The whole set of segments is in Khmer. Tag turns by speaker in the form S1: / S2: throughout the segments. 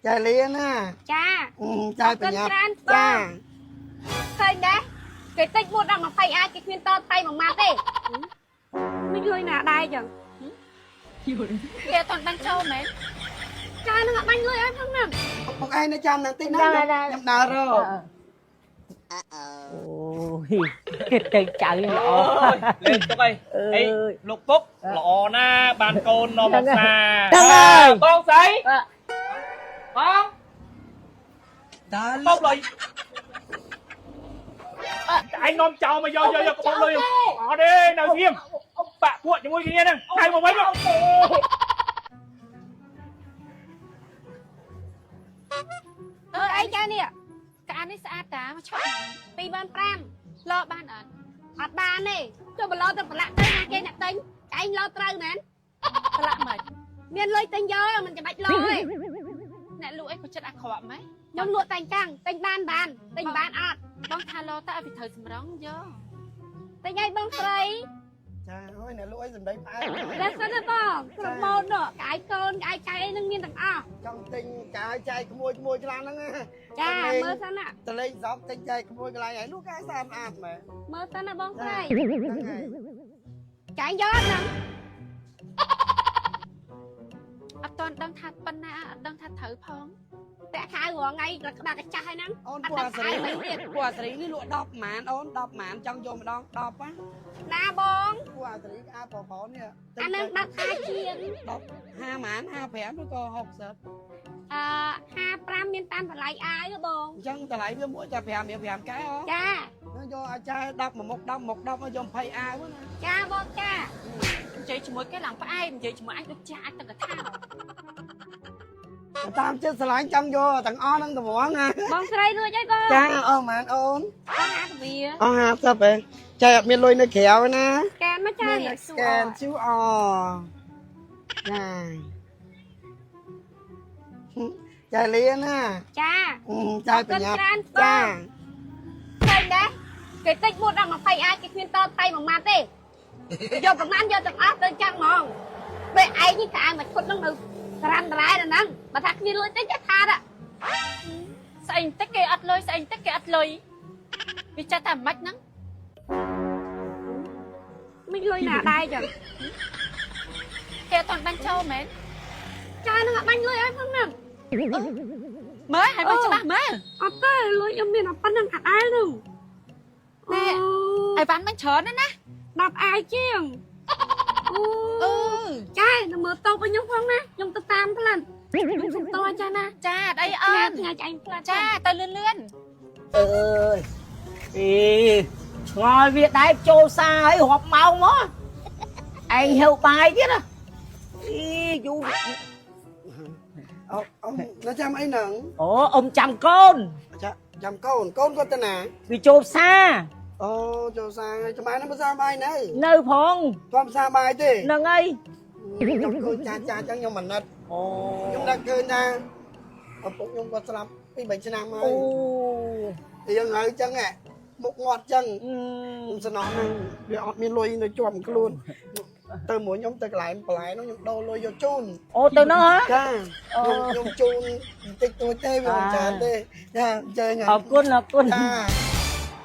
S1: ចាលាណា
S2: ចា
S1: ចាបញ្ញា
S2: អរគុណច្រើនបង
S1: ចា
S2: ឃើញដែរគេតិច4ដល់20អាចគេគ្មានតថៃមួយម៉ាត់ទេមិនលុយណាដែរចឹង
S3: គេអត់ទាន់បានចូលមែន
S2: ចានឹងអត់បាញ់លុយឲ្យផងហ្នឹង
S1: ពុកឯងនៅចាំនឹងតិចណាខ្ញុំដើររក
S4: អូយគេទៅចៅល្អ
S5: លេងទុកអីអីលោកពុកល្អណាស់បានកូននាំមកសា
S4: ហ្នឹងហើយ
S5: បងស្រីបង
S1: ដើរ
S5: បបលុយឯងនាំចោលមកយកយកយកកុំលុយអត់ទេនៅស្ងៀមបាក់ពួកជាមួយគ្នាហ្នឹងហៅមកវិញមក
S2: អឺអីចានេះ
S3: កាអានេះស្អាតតាមកឆក់
S2: 25000
S3: លោបានអត់
S2: អត់បានទេចុះបឡោទៅប្រឡាក់ទៅណាគេអ្នកទិញឯងលោត្រូវមែន
S3: ប្រឡាក់មិន
S2: មានលុយទិញយកមិនចាំបាច់លោទេ
S3: អ្នកលក់អីក៏ចិត្តអាក្រក់ម៉េច
S2: ខ្ញុំលក់តែអញ្ចឹងទិញបានបានទិញបានអត់
S3: បងថាលោតើឲ្យវាត្រូវសម្រងយក
S2: ទិញឲ្យបងស្រី
S1: ចាអូយអ្នកលក់អីសំដីផ្អែម
S2: រះសិនទេបងក្រម៉ូននោះកាយកូនកាយកែនឹងមានទាំងអស់
S1: ចង់ទិញកាយចែកក្មួយក្មួយខ្លាំងហ្នឹងណា
S2: ចាមើលសិនណា
S1: តលេងសោកទិញចែកក្មួយកន្លែងឯងលក់កាយស្អាតស្អាតមែន
S2: មើលសិនណាបងស្រី
S1: ហ្នឹងហើយ
S2: ចាញ់យកហ្នឹង
S3: អត់ទាន់ដឹងថាប៉ុណ្ណាអត់ដឹងថាត្រូវផង
S2: ពាក់ខៅរាល់ថ្ងៃក្បាលកាចាស់ហើយហ្នឹង
S6: អូន
S2: អត់ដឹង
S6: ពណ៌សេរី
S2: ខៅមិនទៀត
S6: ពណ៌សេរីនេះលក់10ប្រហែលអូន10ប្រហែលចង់យកម្ដង10ណា
S2: ណាបង
S1: ពួកអាសេរីអាប្រផននេះ
S2: អាហ្នឹង10ខែជាង
S6: 10 50ប្រហែល55ឬក៏60
S2: អឺ55មានតាមតម្លៃអាវបង
S6: អញ្ចឹងតម្លៃវាមួយតែ5រៀល5កែអូ
S2: ចា
S6: នឹងយកអាចចាយ10មួយមុខ10មុខ10មកយក20អាវណា
S2: ចាបងចា
S3: និយាយជាមួយគេឡើងផ្អែមនិយាយជាមួយអញដូចចាស់អាចទឹកកថា
S1: តាមចិត្តស្រឡាញ់ចង់យកទាំងអស់ហ្នឹងត្មងណា
S2: បងស្រីរួចហើយបង
S1: ចាអស់ម៉ានអូន
S2: អស់ហាវា
S1: អស់50ហ៎ចែអត់មានលុយនៅក្រៅទេណា
S2: កែនមកចា
S1: មាន scan QR ចាចាលាណា
S2: ចា
S1: ចាបញ្ញា
S2: ច្រើនបង
S1: ចា
S2: ឃើញដែរគេតិច4ដល់20អាចគេគ្មានតថៃមួយម៉ាត់ទេយកប្រមាណយកទាំងអស់ទៅចាំងហ្មងពេលឯងនេះក៏ឯងមកឈុតហ្នឹងនៅត្រាំត្រែដល់ហ្នឹងបើថាគ្មានលុយទេចេះថាត
S3: ស្អីបន្តិចគេអត់លុយស្អីបន្តិចគេអត់លុយវាចេះតែមិនហ្នឹង
S2: មិនលុយណាដែរចឹង
S3: គេអត់ទាន់បានចូលមែន
S2: ចានឹងអត់បាញ់លុយឲ្យផងហ្នឹង
S3: មើលឲ្យមើលច្បាស់មើល
S2: អត់ទេលុយខ្ញុំមានតែប៉ុណ្្នឹងអត់ដែរហ្នឹង
S3: ណែអីវ៉ាន់មិនច្រើនណាស់ណា
S2: 10អាយជាងអូ
S3: អឺ
S2: ចានៅមើលតូបឲ្យខ្ញុំផងណាខ្ញុំទៅតាមផ្លិនខ្ញុំសុំតចាណា
S3: ចាអត់អីអ
S2: ថ្ងៃ
S3: ន
S2: ថ្ងៃចាញ់ផ្លិន
S3: ចាទៅលឿនលឿន
S4: អើយអីឆ្ងល់វាដែរចូលសារហើយរាប់ម៉ោងមកឯងហៅបាយទៀតណាអីយូរ
S1: អូអូនៅចាំអីហ្នឹង
S4: អូអ៊ំចាំកូន
S1: ចាចាំកូនកូនគាត់ទៅណា
S4: វាចូលផ្សារ
S1: អូចូលសាចំបាយហ្នឹងភាសាបាយនៅ
S4: នៅផង
S1: ធំភាសាបាយទេ
S4: ហ្នឹងហើយ
S1: ខ្ញុំឃើញចាចាអញ្ចឹងខ្ញុំមិនណិត
S4: អូ
S1: ខ្ញុំនឹកឃើញថាឪពុកខ្ញុំគាត់ស្លាប់ពី3ឆ្នាំហើយ
S4: អូ
S1: យើងហើយអញ្ចឹងហ៎មុខងាត់អញ្ចឹង
S4: អឺ
S1: ខ្ញុំសំណោះហ្នឹងវាអត់មានលុយនៅជាប់ខ្លួនទៅមួយខ្ញុំទៅកន្លែងបន្លែនោះខ្ញុំដូរលុយយកជូន
S4: អូទៅនោះហ៎
S1: ចាខ្ញុំខ្ញុំជូនបន្តិចតួចទេវាមិនច្រើនទេចាអញ្ជើញ
S4: អរគុណអរគុណ
S1: ចា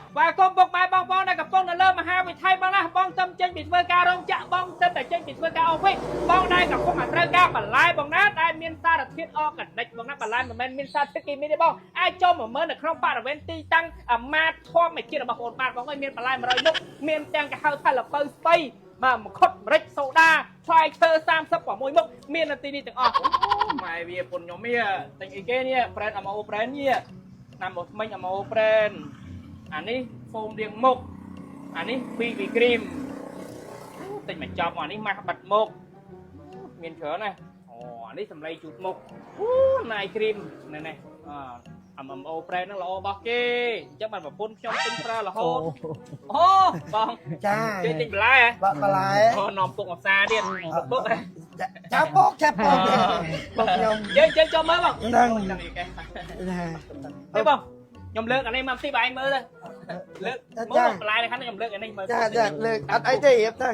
S5: ស្វាគមន៍ពុកម៉ែបងប្អូនដែលកំពុងនៅលើមហាវិថីបងណាបងទឹមចេញពីធ្វើការរោងចក្របងទឹមតែចេញពីធ្វើការអូហ្វីសបងដែលកំពុងតែត្រូវការបន្លែបងណាដែលមានសារធាតុអរកានិកបងណាបន្លែមិនមែនមានសារធាតុគីមីទេបងអាចចូលមកមើលនៅក្នុងបរិវេណទីតាំងអាម៉ាតធម្មជាតិរបស់បងបាទបងអើយមានបន្លែ100មុខមានទាំងគេហៅថាល្ពៅស្ពៃបាទមង្ឃុតម្រេចសូដាផ្លែឈើ36មុខមាននៅទីនេះទាំងអស់អូម៉ែវាពុនខ្ញុំនេះទិញអីគេនេះ brand MO brand នេះឆ្នាំមកថ្មិញ MO brand អានេះហ្វូមលាងមុខអានេះ BB cream ទិញមកចប់អានេះម៉ាស់បាត់មុខមានច្រើនណាស់អូអានេះសម្លេងជូតមុខអូណៃ cream ណែនេះអ MMO brand ហ្នឹងល្អរបស់គេអញ្ចឹងបានប្រពន្ធខ្ញុំទិញប្រើរហូតអូបង
S1: ចា
S5: គេទិញបន្លែហ៎
S1: បាក់បន្លែ
S5: អូនាំពុកមកផ្សារទៀតពុកហ៎
S1: ចាពុកចាពុកពុកខ្ញុំ
S5: យើងយើងចូលមើលបង
S1: ហ្នឹង
S5: ហ្នឹងអីគេ
S1: ចា
S5: ទេបងខ្ញុំលើកអានេះមកទីបងឯងមើលទៅលើកមើលបន្លែនៅខាងនេះខ្ញុំលើកអានេះមើល
S1: ចាចាលើកអត់អីទេរៀបទៅ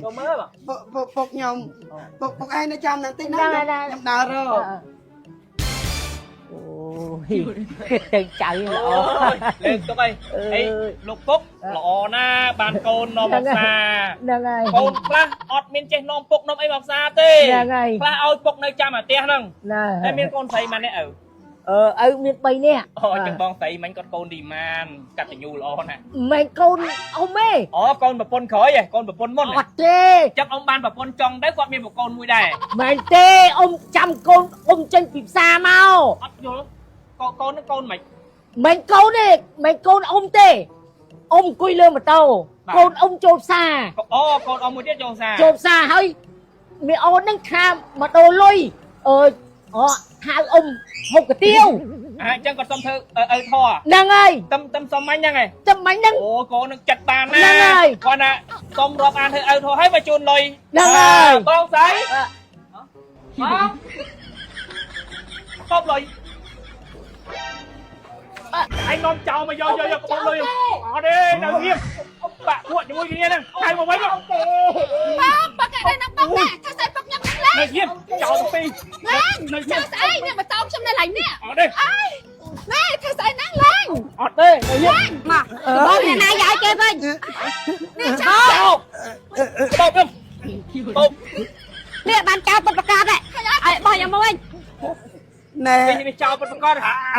S5: ចូលមើលបង
S1: ពុកពុកខ្ញុំពុកពុកឯងនៅចាំនឹងតិចណាខ្ញុំដើររក
S4: យគិតទៅចៅល្អ
S5: លើកទុកអីអីលោកពុកល្អណាស់បានកូននាំមកផ្សារ
S4: ហ្នឹងហើយ
S5: កូនខ្លះអត់មានចេះនាំពុកនាំអីមកផ្សារទេ
S4: ហ្នឹងហើយ
S5: ខ្លះឲ្យពុកនៅចាំអាផ្ទះហ្នឹង
S4: ណា
S5: តែមានកូនស្រីម៉ាននេះឪ
S4: អឺឪមាន3នាក់
S5: អូចឹងបងស្រីមិញគាត់កូនឌីម៉ានកតញ្ញូល្អណាស់
S4: មិនកូនអ៊ំទេ
S5: អូកូនប្រពន្ធក្រោយហ៎កូនប្រពន្ធមុន
S4: អត់ទេ
S5: ចឹងអ៊ំបានប្រពន្ធចុងទៅគាត់មានប្រកូនមួយដែរ
S4: មែនទេអ៊ំចាំកូនអ៊ំចេញពីផ្សារមក
S5: អត់យល់កូនកូនហ្នឹងកូនមិន
S4: មិនកូនទេមិនកូនអ៊ំទេអ៊ំអង្គុយលើម៉ូតូ
S5: បាទ
S4: កូនអ៊ំចូលផ្សារ
S5: អូកូនអ៊ំមួយទៀតចូលផ្សារ
S4: ចូលផ្សារហើយមីអូនហ្នឹងថាមកដូរលុយអើយអូហៅអ៊ំហូបកាទៀវ
S5: អាអញ្ចឹងគាត់សុំធ្វើឪធေါ်
S4: ហ្នឹងហើយ
S5: ទឹមទឹមសុំមាញ់ហ្នឹងឯង
S4: ចាំមិញហ្នឹង
S5: អូកូននឹងចិត្តបានណា
S4: ហ្នឹងហើយ
S5: គាត់ណាសុំរាប់អានធ្វើឪធေါ်ឲ្យមកជូនលុយ
S4: ហ្នឹងហើយ
S5: បងស្រីបងកប់លុយឯងនាំចោលមកយកយកយកកុំលុយអត់ទេនៅងៀបបាក់ពួកជាមួយគ្នាហ្នឹងហៅមកវិញមក
S3: បងប៉ាគេនៅបងណាធ្វើស្អីពុកខ្ញុំហ្នឹង
S5: នៅងៀបចោលទាំងពីរ
S3: ឡើង
S5: នៅងៀប
S3: ធ្វើស្អីនេះមកតោខ្ញុំនៅឡើយនេះ
S5: អត់ទេ
S3: អើយណែធ្វើស្អីហ្នឹងឡើង
S5: អត់ទេនៅងៀប
S2: មកបងអ្នកណាយាយគេវិញ
S3: នេះចោល
S5: ចោលបោកខ្ញុំបោក
S2: នេះបានចោលពិតប្រកបហ៎ឲ្យបោះខ្ញុំមកវិញ
S1: ណែ
S5: នេះចោលពិតប្រកប
S1: ឥ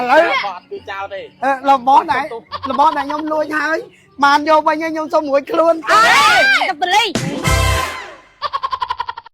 S1: ឡូវ
S5: អត់ពីចោលទេ
S1: របស់ដែររបស់ដែលខ្ញុំលួចហើយបានយកវិញហើយខ្ញុំសុំរួចខ្លួន
S2: អើយទៅបលី